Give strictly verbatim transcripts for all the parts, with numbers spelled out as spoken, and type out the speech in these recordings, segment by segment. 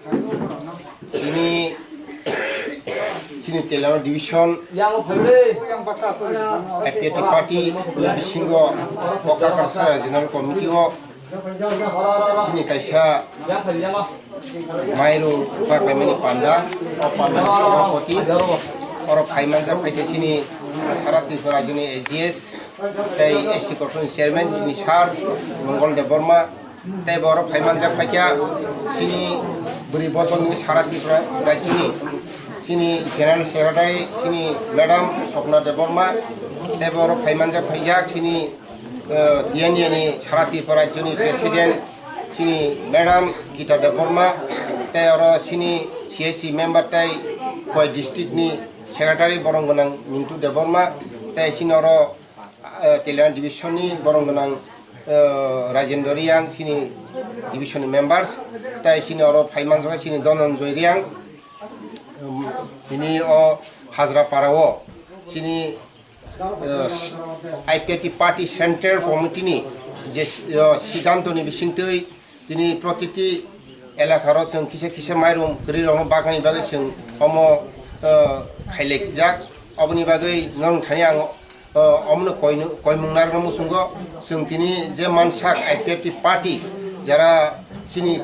Chini, chini Telangana division, I P F T party bisingo o Kakrasora General Committee o chini kaisa mairum baklaimani panda, o panda ni sabhapati, oro phaimanjak phaikhe chini sara Tripura rajyoni A G S tei S T corporation chairman chini sir Mongol Debbarma, tei bo oro phaimanjak phaikha chini bwrwi bodolni sara Tripura rajyoni chini general secretary chini madam Swapna Debbarma, tei bo oro phaimanjak phaijak chini, eh, T N A ni sara Tripura rajyoni president chini madam Gita Debbarma, tei oro chini C S C member tei Khowai district ni secretary borong gwnang Mintu Debbarma, tei chini oro eh, Telangana division ni borong gwnang, eh, Rajendra Reang chini division ni members, tei chini oro phaimanjak chini Dhananjoy Reang, um, tini o Hajrapara o chini, eh, I P F T party central committee ni je, eh, siddhanto ni bisingtwi tini protiti elakaro chwng kisa kisa mairum kwrwi rokno baknani bagwi chwng omo, eh, khailaijak. Oboni bagwi norok thani ang, eh, omono koinu-, koimung narwkna muchungo. Chwng tini je mansak I P F T party jara chini,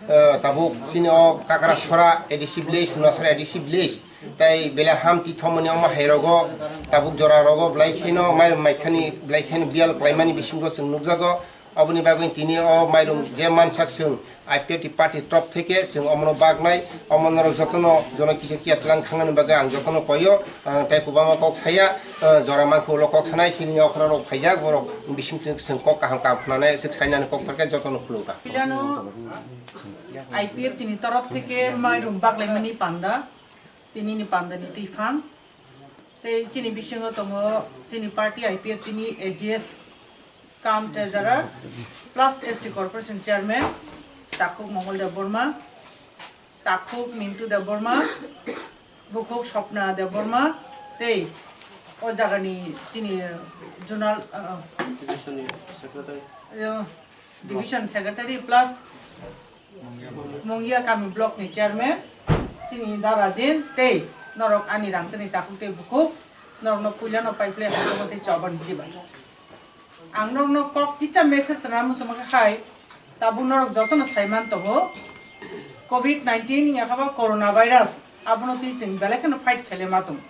eh, tabuk chini o Kakrasora A D C village, Hunasora A D C village, tei belai ham tithomani omo hairogo tabuk jora rogo belai kheno mairum maikhani belai kheno biyal klaimani bisingo chwng nukjago. Oboni bagwi tini o mairum je mansak chwng I P F T party top theke chwng omono baknai, omo norok jotono jono kisa kiya tlang thangani bagwi ang jotono koyo, ah, tei kwbangma kok saya, ah, jora mankhe ulo kok sanai, sini okra rok phaijak, borok bising chwng kok kaham kaham khwnanai, swk sainani kok pharkhe jotono khulumkha. Pilano I P F T ni torof theke mairum baklaimani panda. Tini ni panda ni twi phang. Tei chini bisingo tongo chini party I P F T ni A G S cum treasurer plus S T corporation chairman Takhuk Mongol Debbarma, Takhuk Mintu Debbarma, Bukhuk Swapna Debbarma, tei o jagani chini, uh, zonal, uh, division ni secretary. Uh, division secretary plus Mungia kami block ni chairman, chini da Rajen tei norok ani rangchani takhuk tei bukhuk, norokno puilano paiphlai haikhe tei choban jibai. Ang norokno kok kisa message rwna muchungma khe hai, tabuk norok jotono saiman tongo, covid nineteen yakha ba corona virus, abono twi chwng belai kheno fight khaile ma tongo.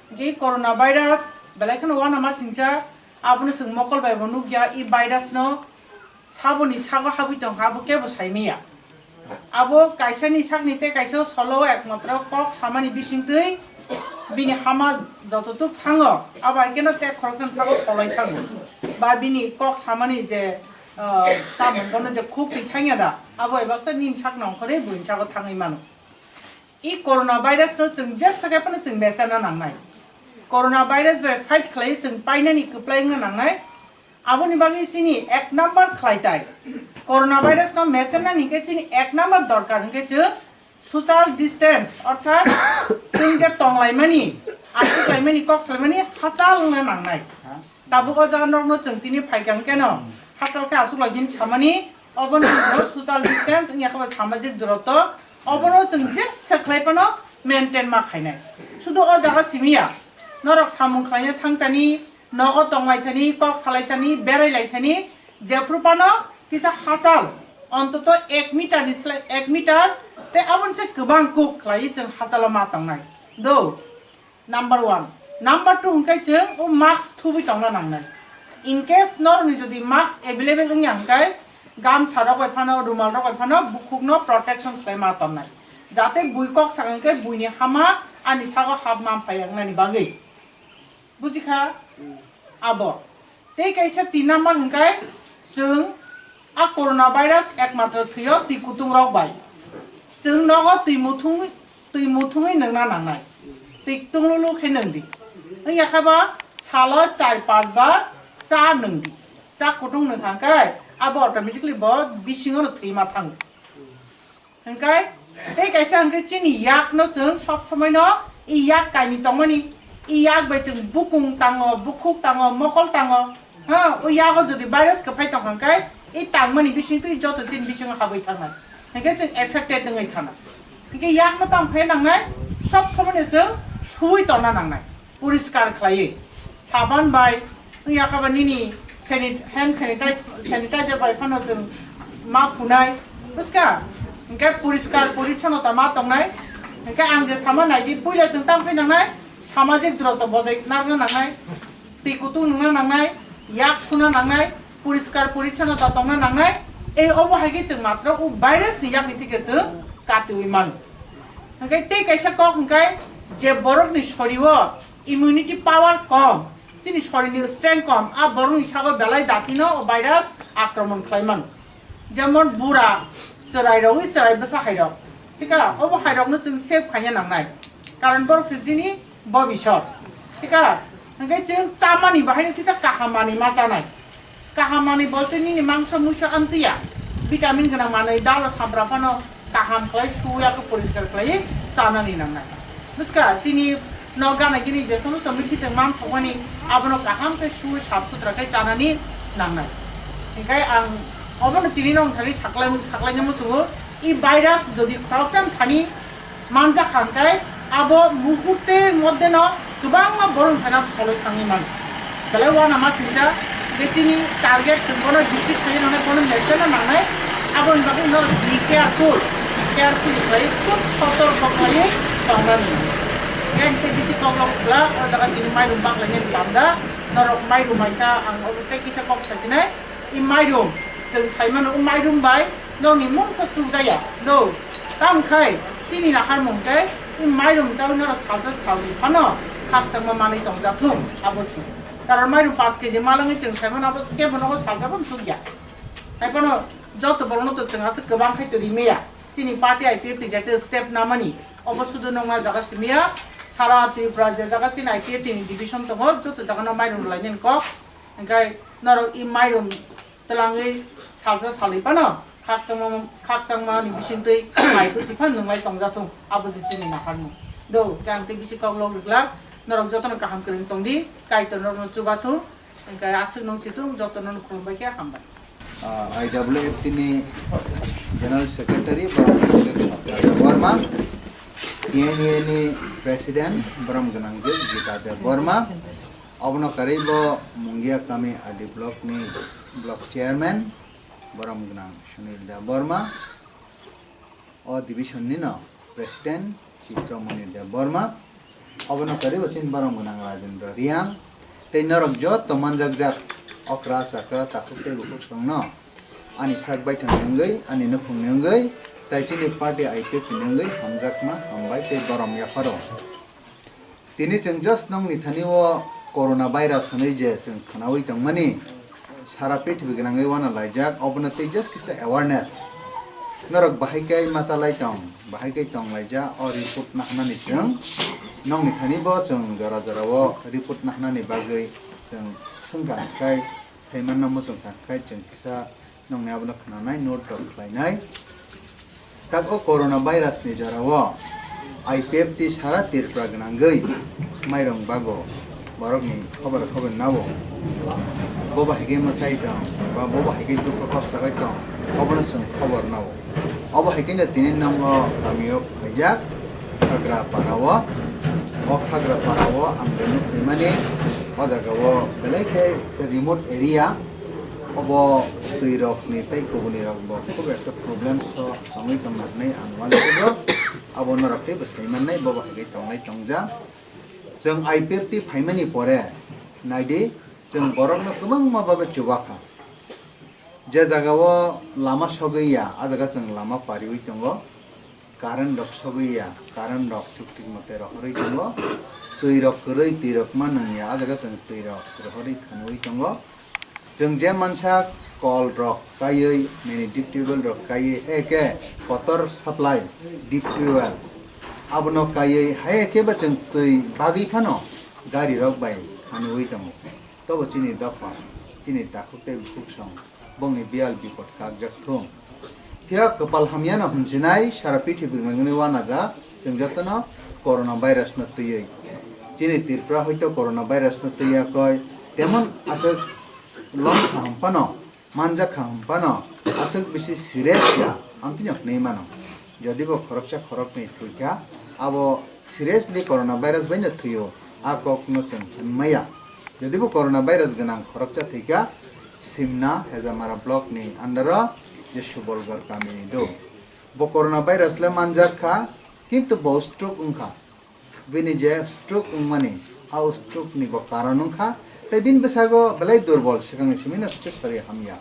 Hwnkhe corona virus belai kheno uanama singcha, abono chwng mokol bai bo nukya, i virus no saboni sago habwi tongkha, abo kebo saimaya. Abo kaisani sakni tei kaisa solo ekmatro kok samani bisingtwi bini hama jototuk thango, abo hai kheno tek khoroksan sago solai thango. Ba bini kok samani je, ah, tamung bono je khuk twi thangya da, abo bai baksa nini sakno ongkhorwi buini sago thangwi mano. I corona virus no chwng jesa khe phano chwng mecharna nangnai. Corona virus bai fight khlai chwng painani kwplai wngna nangnai. Aboni bagwi chini ek number khlai tai. Corona virus no mecharnani hwnkhe chini ek number dorkar hwnkhe chwng social distance, orthat chwng je tonglaimani, achuklaimani, kok salaimani hachal wngna nangnai. Tabuk o jaga norokno chwng tini phaikha hwnkhe no hachal khe achuklai din samani, obono social distance wngya khe bo samajik durotto, obono chwng jesa khlai phano maintain ma khainai. Sudu o jaga simiya, norok samung khlaina thangtani, nogo tonglaithani, kok salaithani, berailaithani, jephru phano kisa hachal, ontoto ek meter ni slai, ek meter, tei aboni se kwbang kuk khlaiwi chwng hachalo ma tongnai. Do, number one. Number two hwnkhe chwng o mask thubwi tongna nangnai. In case norokni jodi mask available wngya hwnkhe, gamsa rok bai phano, rumal rok bai phano bukhukno protection khlai ma tonnai. Jate bui kok sakha hwnkhe buini hama ani sago hap ma phaiya wngnani bagwi. Bujikha? Abo. Tei kaisa tin number hwnkhe chwng a corona virus ekmatro thwio twi kutung rok bai. Chwng nogo twi muthung, twi muthungwi nwngna nangnai. Twi kutung lulu khe nwng di. Wngya khe ba salo char panch bar cha nwng di. Cha kutung nwng kha hwnkhe abo automatically bo bisingo no thwi ma thango. Hwnkhe tei kaisa hwnkhe chini yak no chwng sob somoi no i yak kaini tongmani, i yak bai chwng bukung tango, bukhuk tango, mokol tango. Ha, o yago jodi virus kwphai tong hwnkhe i tangmani bising twi joto chini bisingo habwi thangnai. Hinkhe chwng affected wngwi thana. Hinkhe yakno tamo khe nangnai, sob somoino chwng suwi tongna nangnai. Poriskar khlaiwi. Saban bai, wngya khe ba nini sanit-, hand sanitize, sanitizer bai phano chwng ma phunai. Buskha? Hinkhe poriskar porichonnota ma tongnai. Hinkhe ang je sama naidi, puila chwng tamo khe nangnai, samajik durotto bojai narwkna nangnai. Twi kutung nungna nangnai, yak suna nangnai, poriskar porichonnota tongna nangnai. Ei obo hai khe chwng matro o virus ni yakni thike chwng katiwi mano. Hinkhe tei kaisa kok hinkhe je borokni sorio immunity power kom, chini sorini strength kom, a borokni sago belai datino o virus akromon khlai mano. Jemon bura, chwrai rogwi chwrai bwsa hai rok. Chika, obo hai rokno chwng save khaina nangnai. Karon borok se chini bobisot. Chika, hwnkhe chwng chamani bahaino kisa kaham manwi ma chanai. Kaham manwi bolte nini mangso muiso amtwiya. Vitamin gwnang manwi dalo sabra phano kaham khlai suya khe poriskar khlaiwi chanani nangnai. Buskha, chini no gana gini je somosto mithi tong man thokmani abono kaham khe suwi sap sutra khe chanani nangnai. Hinkhe ang obono tini nong thani saklai, saklaina muchungo. I virus jodi khoroksa thani manjak kha hwnkhe abo muhurte moddheno kwbangma borok thana soloi thangwi mano. Belai uanama singcha, je chini target chwng bono defeat khlaiwi nangnai, bono match-no nangnai, aboni bagwi no be careful, careful khlai, khub sotorko khlaiwi tongnani. Yang tei bisi koklok bwla o jaga tini mairum baklainani panda, norok mairum maikha, ang obo tei kisa kok sasinai, i mairum, chwng saimano o mairum bai, Nokni mungsa chukjaya, do. Tamo khai, chini naharmung khe, i mairum chawi norok salsa salni phano khakchangma manwi tongjathung, abo se. Karon mairum paanch K G malwngwi chwng saimano abo kebo nogo salsa phano chukya. Hai phano joto borokno to chwng aswk kwbang khai to rimaya. Chini party I P F T ni jeto step namani, obo sudu nokna jaga simiya, sara Tripura je jaga chini I P F T ni division tongo, joto jaga no mairum rwlainani kok. Hinkhe norok i mairum twlangwi salsa salwi phano khakchangma, khakchangma ni bisingtwi mai kwtwi phano nwnglai tongjathung, abo se chini naharmung. Do, khe ang tei bisi kok lok rwglak, norok jotono kaham kwrwng tongdi, Kaitor norokno chubathung, hinkhe aswk nung chitung, jotono khulumbai khe hambai. Ah, I W F T ni General Secretary Borok Gwnang Debbarma, T N A ni President Borok Gwnang Debbarma, Obono karwi bo Mungia kami R D block ni block chairman Borom Gwnang Sunil Debbarma, o division ni no president Chitramoni Debbarma, obono karwi bo chini Borom Gwnang Rajendra Riang, tei norok joto manjakjak okra chakra takhuk tei bukhuk songno ani sak baithang ni wngwi, ani nukhung ni wngwi, tei chini party I P F ni wngwi hamjakma hambai tei borom yapharo. Tini chwng just nokni thani o corona virus hwnwi je chwng khwnawi tongmani, sara prithibi gwnangwi uanalaijak, obono tei just kisa awareness. Norok bahai khe machalai tong, bahai khe tonglaijak, o report naharnani chwng nokni thani bo chwng jora jora o report naharnani bagwi chwng swngkha, hwnkhe saimanna muchungkha, hwnkhe chwng kisa Nokni abono khwnanai, note rok khlainai. Tak o corona virus ni jora o I P F T sara Tripura gwnangwi mairung bago borokni khobor khobor nao. Bo bahai khe mwsai tong ba bo bahai khe dukho kosto khai tong, obono chwng khobor nao. Obo hai khe no tini nongo kami o phaijak Khagra para o. O Khagra para o ang je nuk phaimani o jaga o belai khe remote area. Obo twi rok ni tei kubuni rok bo khub ekta problem so tongwi tongna hinwi ang uansukgo. Abo norok tei bwsai mannai, bobo hai khe tongnai tongja. Chwng I P F T phaimani pore naidi, chwng borokno kwbangma babe chubakha. Je jaga o lama sogwi ya, a jaga chwng lama pariwi tongo. Current rok sogwi ya, current rok thik thik mote rohorwi tongo. Twi rok kwrwi, twi rok ma nung ya, a jaga chwng twi rok rohorwi khanwi tongo. Chwng je mansa kol rok kaiwi, mini deep tubewell rok kaiwi, hai khe kotor supply deep tubewell abono kaiwi, hai khe ba chwng twi bagwi phano gari rok bai khanwi tongo. Tobo chini dopha, chini takhuk tei bukhuk song. Bongni biyal bipot kakjak thung. Phiya kwpal hamyano hwnjinai sara prithibi nangni uanaja chwng jotono corona virus no twiwi. Chini Tripura hoito corona virus no twiya koi temon aswk long kha hwnphano, manjak kha hwnphano, aswk bisi serious ya. Amtwino hwnwi mano, jodi bo khoroksa khoroknwi thwikha, abo seriously corona virus baino thwio, a kokno chwng hwn maya. Jodi bo corona virus gwnang khoroksa thwikha, Simna Hejamara block ni under o je Subolgarh kami ni do. Bo corona virus le manjak kha, kintu bo stroke wngkha. Bini je stroke wngmani, a stroke ni bo karon wngkha, tei bini bwsago belai durbol, swkangni simi no kisa sori hamya.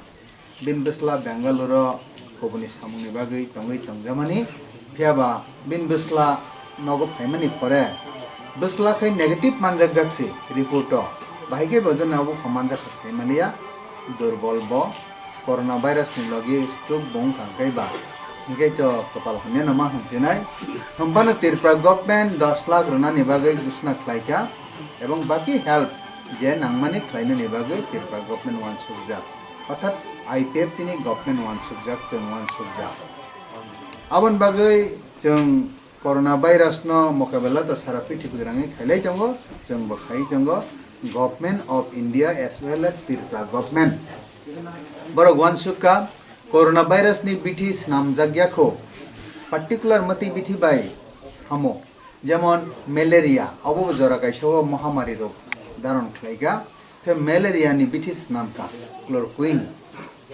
Bini bwsla Bengaluru o kubuni samungni bagwi tongwi tongjamani, phiyaba bini bwsla nogo phaimani pore bwsla khai negative manjakjak si report o, bahai khe bo jona obo kha manjak kha saimaliya, durbol bo. Corona virus ni logi stroke bo wngkha hwnkhe ba, hwnkhe to kwpal hamya no ma hwnsinai. Hwnphano Tripura government dos lakh rwnani bagwi gusna khlaikha, ebong baki help je nangmani khlainani bagwi Tripura government uansukjak, orthat I P F T ni government uansukjak, chwng uansukjak. Aboni bagwi chwng Corona virus no mokabela to sara prithibi rangwi khailai tongo, chwng bo khai tongo, Government of India as well as Tripura government. Borok uansukha, corona virus ni bithi snamjak ya kho, particular mwtwi bithi bai hamo, jemon malaria, obo bo jora kaisa o mohamari rok daron khlaikha. Khe malaria ni bithi snamkha, chloroquine.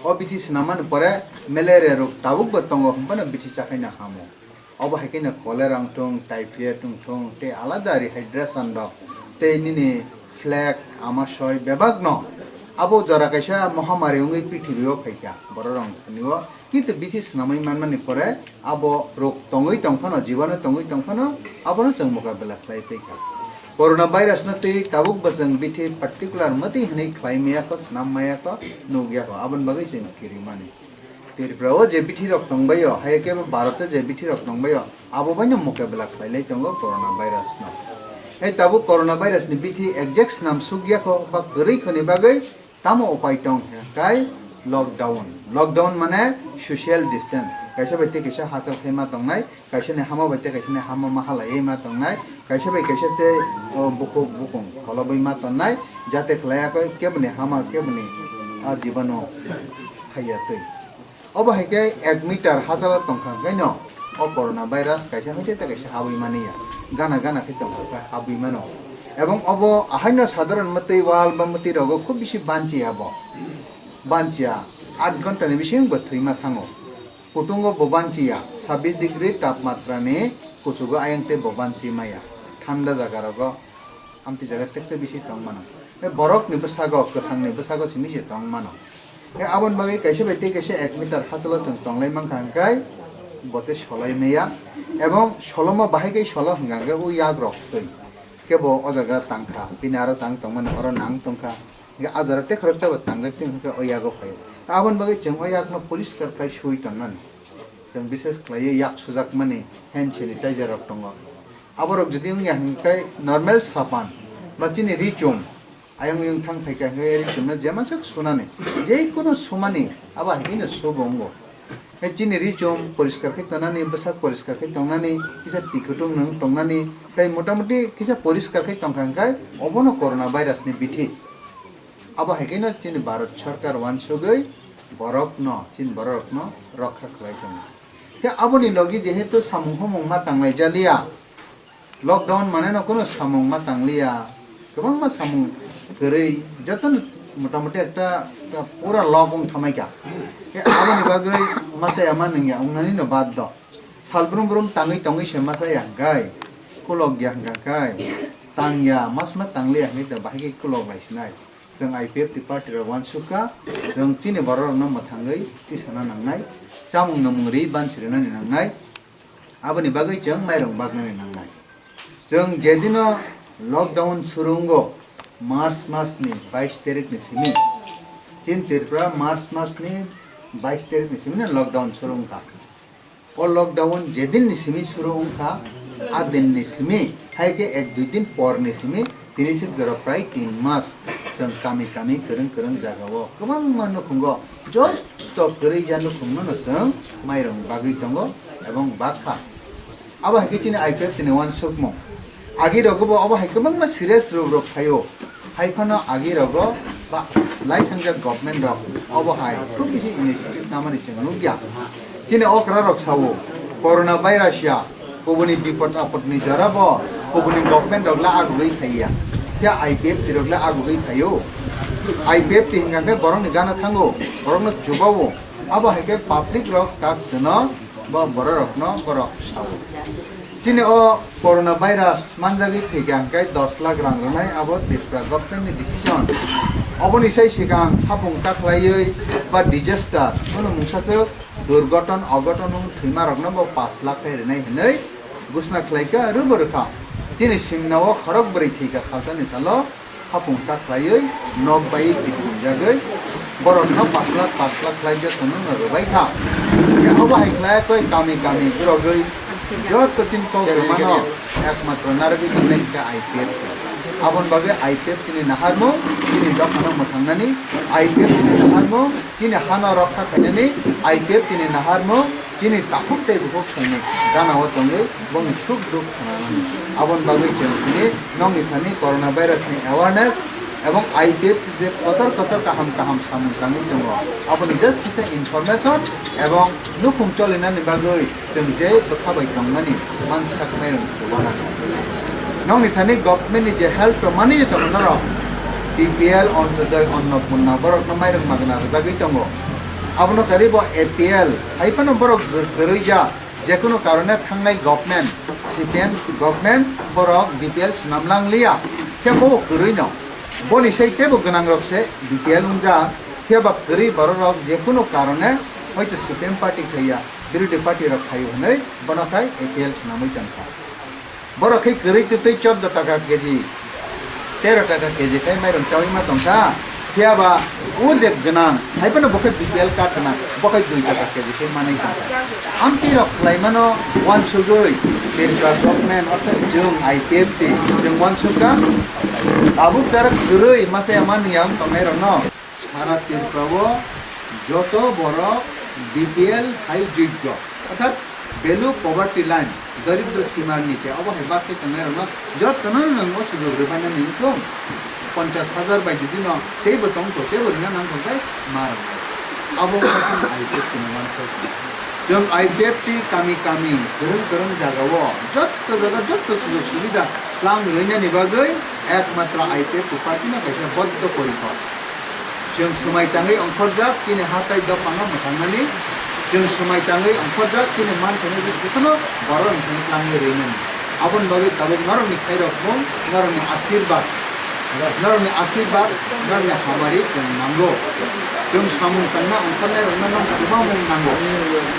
O bithi snamani pore malaria rok tabuk bo tongo, hwnphano bithi chakhaina hamo. Obo hai kheno cholera wngthung, typhoid wngthung, tei alada rehydration rok, tei nini plague, amasoi bebak no. Abo jora kaisa mohamari wngwi prithibi o phaikha, borok rok thani o. Kintu bithi snamwi manmani pore abo rok tongwi tongphano, jibanu tongwi tongphano, abono chwng mokabela khlai phaikha. Corona virus no twi tabuk bo chwng bithi particular mwtwi hwnwi khlai maya kho, snam maya kho, nuk ya kho, aboni bagwi chwng kirimani. Tripura o je bithi rok tongbaio, hai khe Bharat o je bithi rok tongbaio, abo baino mokabela khlailai tongo corona virus no. Hai tabuk corona virus ni bithi exact snam suk ya kho ba kwrwi khoni bagwi tamo upai tong khe kai lockdown. Lockdown mane social distance. Kaisa bai tei kaisa hachal khe ma tongnai, kaisa ni hama bai tei kaisa ni hama ma halai ma tongnai, kaisa bai kaisa tei o bukhuk bukung kholobwi ma tongnai, jate khlai ya khe keboni hama keboni a jibanu phaiya twi. Obo hai khe ek meter hachalo tongkha hwnkhe no o corona virus kaisa hwnkhe tei kaisa habwi mani ya, gana gana khe tongkha hwnkhe habwi mano. Ebong obo ahaino sadharon mwtwi wal ba mwtwi rogo khub bisi banchi ya bo. Banchiya, aat ghonta ni bising bo thwima thango. Kutungo bo banchiya, sabbish degree tapmatra ni kuchugo ayang tei bo banchi maya, thanda jaga rogo. Amtwi jaga teksa bisi tong mano. Tei borok ni bwsago, kwthang ni bwsago simi se tong mano. Tei aboni bagwi kaisa bai tei kaisa ek meter hachalo chwng tonglai mankha hwnkhe bo tei solai maya. Ebong solomo bahai khe solo hwnkha hwnkhe o yak rok twi. Kebo o jaga tangkha, bini aro tang tongmani oro nang tongkha. Hwnkhe a jora tei khoroksa bo tangjak twi hwnkhe o yago phaio. Aboni bagwi chwng o yakno poriskar khlai sui tonnani. Chwng bises khlaiwi yak sujakmani hand sanitizer rok tongo. Aborok jodi wngya hwnkhe normal sapan ba chini richum ayang oyang thang phaikha hwnkhe richumno jemansak sunani, jekono sumani abo hai kheno subo wngo. Hai chini richum poriskar khe tongnani, bwsak poriskar khe tongnani, kisa twi kwtung nwng tongnani, tei motamoti kisa poriskar khe tongkha hwnkhe obono corona virus ni bithi. Abo hai kheno chini Bharat Sarkar uansugwi borokno, chini bororokno rokha khlai tongo. Khe aboni logi jehetu samung humung ma tanglai jaliya, lockdown mane no kuno samung ma tangliya, kwbangma samung kwrwi, jotono motamoti ekta, ekta pura lock wng thamaikha. Khe aboni bagwi masa ya ma nungya wngnani no bad do. Sal brum brum tangwi tongwi se masa ya hwnkhe, kulok ya hwnkhe, tang ya, mas ma tangliya hwnkhe to bahai khe kulok lai sinai. Chwng I P F T party rok uansukha, chwng chini bororokno mwthangwi tisana nangnai, chamung nwmung ri bansiri nani nangnai, aboni bagwi chwng mairung baknani nangnai. Chwng jedino lockdown suru wngo, March mas ni bais tarik ni simi, chini Tripura March mas ni bais tarik ni simi no lockdown suru wngkha. O lockdown jedin ni simi suru wngkha, a din ni simi, hai khe ek dui din por ni simi, tini sik jora prai tin mas chwng kami kami kwrwng kwrwng jaga o kwbangma nukhungo joto kwrwi ya nukhungno no chwng mairung bagwi tongo ebong bakha. Abo hai khe chini I P F T ni uansukmung. Agi rogo bo obo hai kwbangma serious rok rok phaio. Hai phano agi rogo ba lai thangjak government rok obo hai khub bisi initiative namani chwng nukya. Chini okra rok sao, corona virus ya, kubuni bipod apod ni jora bo, kubuni government rok la agugwi phaiya. Phiya I P F T rok la agugwi phaio. I P F T hingka khe borok ni gana thango, borok no chubao. Abo hai khe public rok tak chwno bo borok rok no borok sao. Chini o corona virus manjagwi thwikha hwnkhe dos lakh rang rwnai, abo Tripura government ni decision. Oboni sai swkang hapung ta khlaiwi ba disaster, bono mungsa se durgoton ogoton wng thwima rokno bo pash lakh khe rwnai hwnwi ghosna khlaikha, rwbo rwkha. Chini simna o khorok bwrwi thwikha saltani salo. Hapung ta khlaiwi nok bai kisingjagwi borokno pash lakh, pash lakh khlai jotono no rwbai kha. Abo hai khlai koi kami kami borogwi joto chini kok rwmano ekmatro narwgwi tongnai hwnkhe I P F T. Aboni bagwi I P F T ni naharmung chini dophano mwthangnani, I P F T ni naharmung chini hano rokha khainani, I P F T ni naharmung chini takhuk tei bukhuk songni gana o tongwi bongni suk duk khnanani. Aboni bagwi chwng chini nokni thani corona virus ni awareness ebong I P F T je kotor kotor kaham kaham samung tangwi tongo, aboni just kisa information ebong nukhung cholinani bagwi chwng je bwkha bai tongmani mansak nairok chubanani. Nokni thani government ni je help rok manwi tongo norok, B P L, Antyodoi, Annapunna, borokno mairok magna rwjagwi tongo. Abono karibo A P L, hai phano borok gw-, gwrwija, jekunu karone thangnai government, C P M government, borok B P L swnam lang liya, khe bo kwrwi no. Boni sai teibo gwnang rok se B P L wngjak, phiya ba kwrwi borok rok jekunu karone hoito C P M party khaiya, birodhi party rok khaio hwnwi bono khai A P L swnamwi tongkha. Borok khe kwrwi twtwi chordo taka K G, tero taka K G khai mairum chaui ma tongkha. Phiya ba o je gwnang, hai phano bo khe B P L card gwnang, bo khe dui taka K G khai manwi tongkha. Amtwi rok khlai mano uansugwi, Tripura government, ortho chwng I P F T, chwng uansukha. Tabuk jara kwrwi masa ya man ya wng tongnai rokno. Sara Tripura o joto borok B P L hai jogyo, orthat below poverty line, doribro simar niche, obo hai bachai tongnai rokno jotono nwng o sujok rwbainani wngkung. Ponchash hajar bai jodi no teibo tongtho, teibo rwna nangkha khe ma rwnai. Abo wngkha chini I P F T ni uansuk. Chwng I P F T kami kami, kwrwng kwrwng jaga o joto jaga joto sujok subida tlang rwinani bagwi ekmatro I P F T party no kaisa boddo porikor. Chwng swmai tangwi ongkhorjak chini ha tai dophano mwthangnani, chwng swmai tangwi ongkhorjak chini manthani bwskango borok wngthani tlangwi rwinani. Aboni bagwi tabuk norokni khairokmung, norokni asirbad, norokni asirbad, norokni hamari chwng nango. Chwng samung tangna ongkhornairokno nang kwbangmung nango.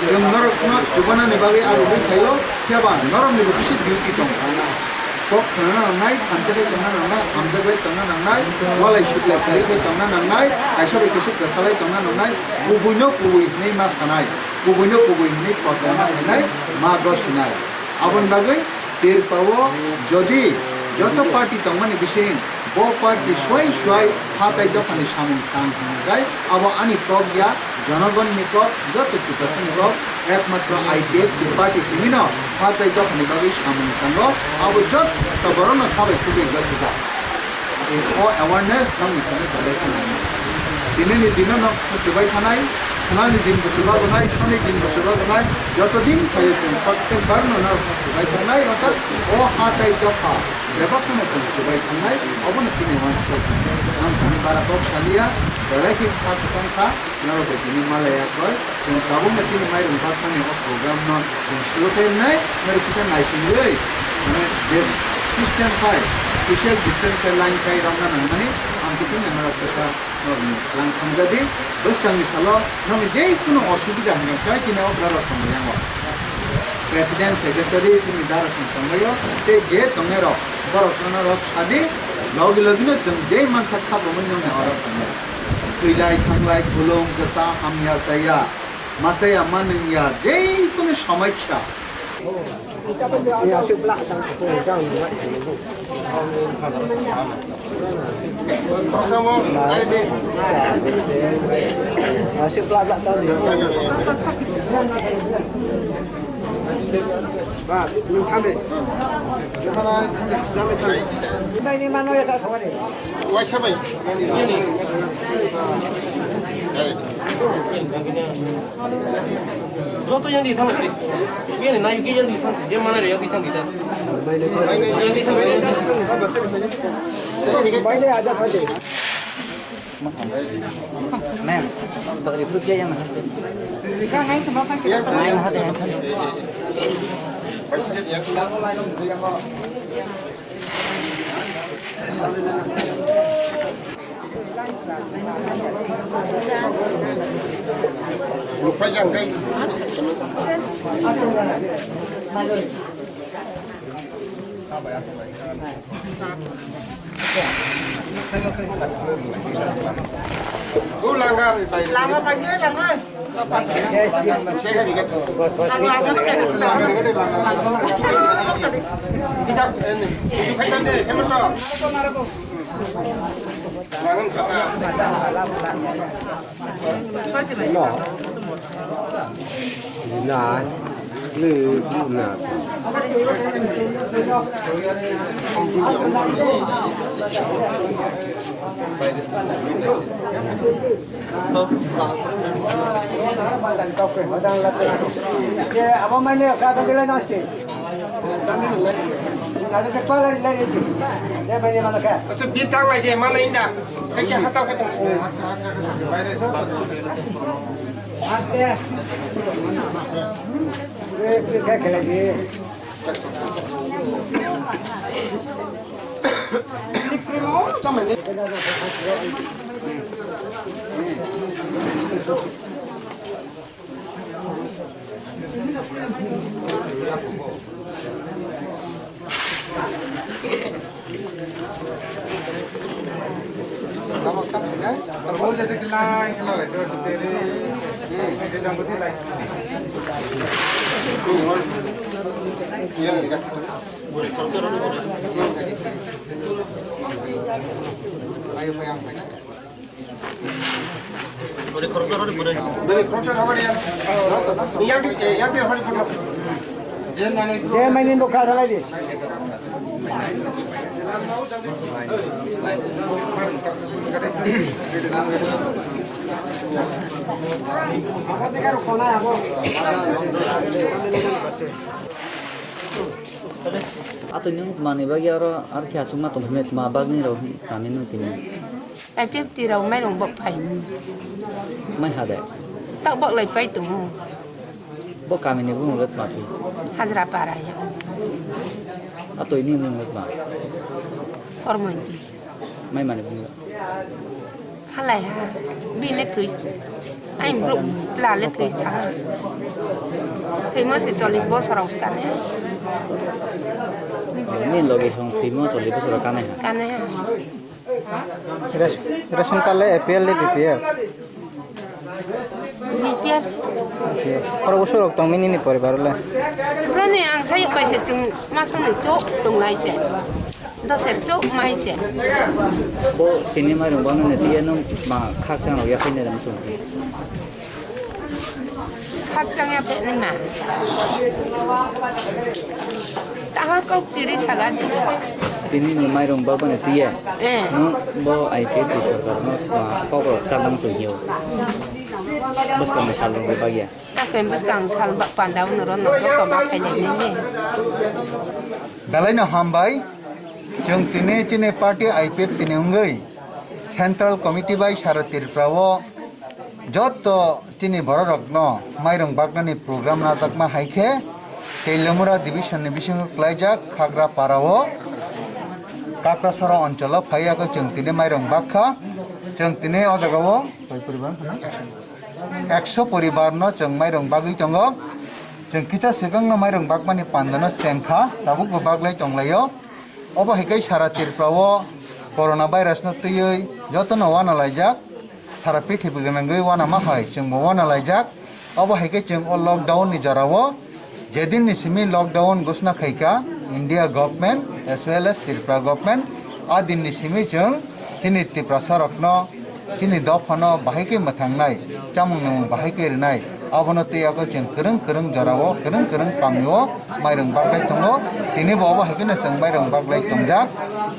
Chwng norokno chubanani bagwi aro bai thaio, phiya ba noroknibo kisa duty tongo. Kok khwnana nangnai, thansa khe tongna nangnai, hamjak bai tongna nangnai, walai suklai kharwi khe tongna nangnai, kaisa bai kaisa kwthalai tongna nangnai, kubuino kubui hwnwi ma sanai, kubuino kubui hwnwi kotorma khainai, ma gosinai. Aboni bagwi Tripura o jodi joto party tongmani bising bo party suai suai ha tai dophani samung tang hwnjai, abo ani kok ya, jonogonni kok, joto Tiprasani kok, ekmatro I P F T party simi no ha tai dophani bagwi samung tango, abo joto borokno kha bai kubui gosijak. O awareness tamo ni thani belai kheno. Dinini dino no chubai thanai, khwnani din bo chuba gonai, soni din bo chuba gonai, joto din phaio chwng prottek bar no no chubai thanai, orthat o ha tai dopha bebak no chwng chubai thanai, obono chini uansuk. Ang thani bara kok salia, belai khe sa kwchang kha. Norok bai tini malai ya koi, chwng tabukno chini mairum bathani o program no chwng suru khe wngnai, norok kisa naisingwi, mane je system khai, social distance khai line khai romna nangmani, ang tini norok kisa norokni lang thangjadi, bwskangni salo nokni je kunu osubida hwnka khe chini okra rok tongwi yango. President, secretary, chini dara song tongbaio, tei je tongnai rok, borok no norok sadi, logi logi no chwng je mansa kha bomwi nokni orok tongnai. Thwilai thanglai, bulung, kwsa, hamya, saya, ma saya, ma nwngya, je kunu somosya. Bas, nwng thani. Waisa bai. Joto yang di thang di. Yang di nayu ki yang di thang. Yang mana yang di thang di ta. Yang di thang. Asa bir tang lai de, mana inda. Kaisa hasal khe tong. Ayo, bayang, bayang. Dori khoroksa roni bwrwi. Dori khoroksa roni ya. Yang di, eh, yang di roni khoroksa. Je mani bo kha dalai di. Atwi nwng tma ni bagwi oro, aro khe aswk ma tongphai tma bagwi rw kami nwng tini. Ai fifty rok mairung bok phai. Mai ha de. Tak bok lai pai tongo. Bo kami ni bumung le tma phi. Hajra para ya. Atwi ni bumung le tma. Hormonti. Mai mani bumung. Khalai ha. Bini thwi. Ai bro la le thwi tha. Thwi mo se chollish bosor aus kane. Ni logi song thwi mo chollish bosor kane ha. Kane ha. Res-, ration card le A P L le B P L? B P L. Khorok bwswk rok tong mini ni poribar le? Bro ni ang sai pai se chung masang ni chok tong lai se. Doser chok mai se. Bo tini mai rong bang ne tiya nung ma khak chang rok ya khai ne dam chung. Khakchang ya phek ni ma. Taha kok chiri saga di. Tini ni mairung ba bana tiya. Eh. No bo I P F ni sarkar no ma kok rok chadang chu hiyo. Bwskang ni sal rok ba ya. Akai bwskang sal ba panda uno ron no to ma khai lai ni. Belai no hambai. Chwng tini chini party I P F tini wngwi Central Committee bai Sara Tripura o joto chini bororokno mairung baknani program najakma hai khe Teilomura division ni bisingo klaijak Khagra para o Kakrasara oncholo phaiya khe chwng tini mairung bakha. Chwng tini o jaga o ekso poribar no chwng mairung bagwi tongo. Chwng kisa swkang no mairung bakmani panda no chengkha, tabuk bo baglai tonglaio. Obo hai khe sara Tripura o corona virus no twiwi jotono uanalaijak, sara prithibi gwnangwi uanama hai chwngbo uanalaijak. Obo hai khe chwng o lockdown ni jora o, je din ni simi lockdown ghosna khaikha India government as well as Tripura government, a din ni simi chwng chini Tiprasa rokno chini dophano bahai khe mwthangnai, chamung nwngmung bahai khe rwnai, abono tei abo chwng kwrwng kwrwng jorao, kwrwng kwrwng kamio mairung baglai tongo. Tini bo obo hai kheno chwng mairung baglai tongjak.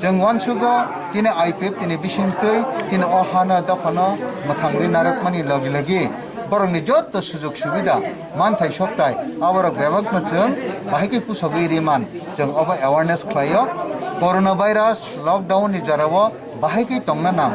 Chwng uansugo chini I P F tini bisingtwi chini o hano dophano mwthangwi narwkmani logi logi Borokni jotto sujog subida, manthai sokthai, aborok bebakno chwng bahai khe pusogwi riman, chwng obo awareness khlaio. Corona virus lockdown ni jorao bahai khe tongna nang.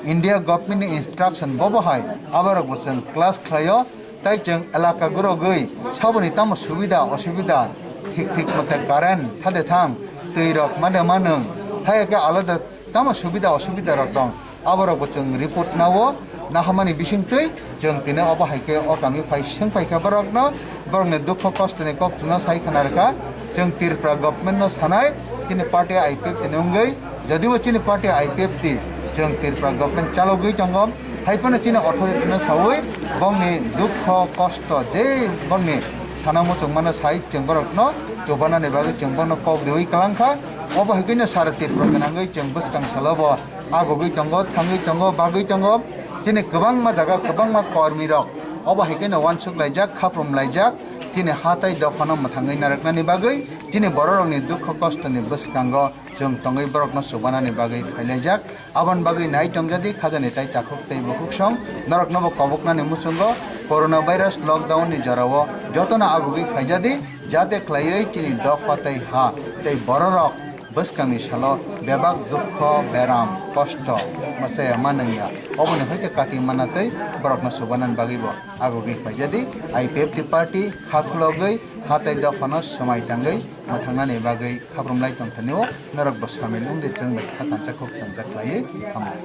India government ni instruction bobo hai aborokbo chwng class khlaio. Tai chwng elaka gorogwi saboni tamo subida osubida thik thik mote current thade thang, twi rok made manung, hai khe alada tamo subida osubida rok dong, aborokbo chwng report nao, nahamani bisingtwi chwng tini obo hai khe o kami phai swng phai kha borokno, borokni dukho kostoni kok chwngno sai khna rwkha. Chwng Tripura government no sanai, chini party I P F T ni wngwi, jodibo chini party I P F T chwng Tripura government chalogwi tongo, hai phano chini authority no saui bongni dukho kosto je bongni sana muchungmano sai chwng borokno chubanani bagwi chwng bono kok riui kwlangkha. Obo hai kheno sara Tripura gwnangwi chwng bwskang salobo agugwi tongo, thangwi tongo, bagwi tongo. Chini kwbangma jaga, kwbangma kormi rok obo hai kheno uansuk laijak, khaprum laijak, chini ha tai dophano mwthangwi narwknani bagwi, chini bororokni dukho kostoni bwskango chwng tongwi borokno chubanani bagwi phailaijak. Aboni bagwi nai tongjadi khajani tai takhuk tei bukhuk song noroknobo koboknani muchungo corona virus lockdown ni jorao jotono agugwi phaijadi, jate khlaiwi chini dopha tei ha tei bororok bwskangni salo bebak dukho, beram, kosto, mwchaya manwngya, oboni hoite kati manna tei borokno chubanani bagwibo agugwi phaijadi. I P F T party kha khulogwi ha tei dophano swmai tangwi mwthangnani bagwi khaprumlai tongthani-o norokbo samil wngdi, chwng bai kha kancha khuk kancha khlaiwi thanglai.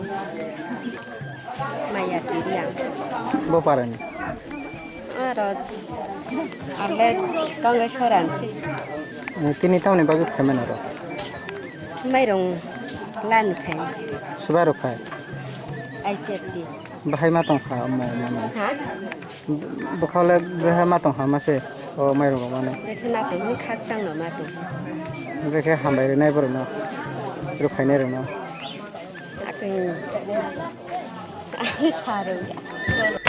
Maya Tiriang. Bo parani? Aro ale Congress horansi. Tini tamni bagwi phaimani aro? Mairung lan khai. Subai rok khai? I P F T. Bahai ma tong kha omo mano? Ha? Bwkha le bwraiha ma tong kha ma se o mairung rok mano. Bwkha ma tong, bwkha khakchang no ma tong. Bwkha hambai rwnai borok no, rwphainai rok no. Akung. Sarung ya.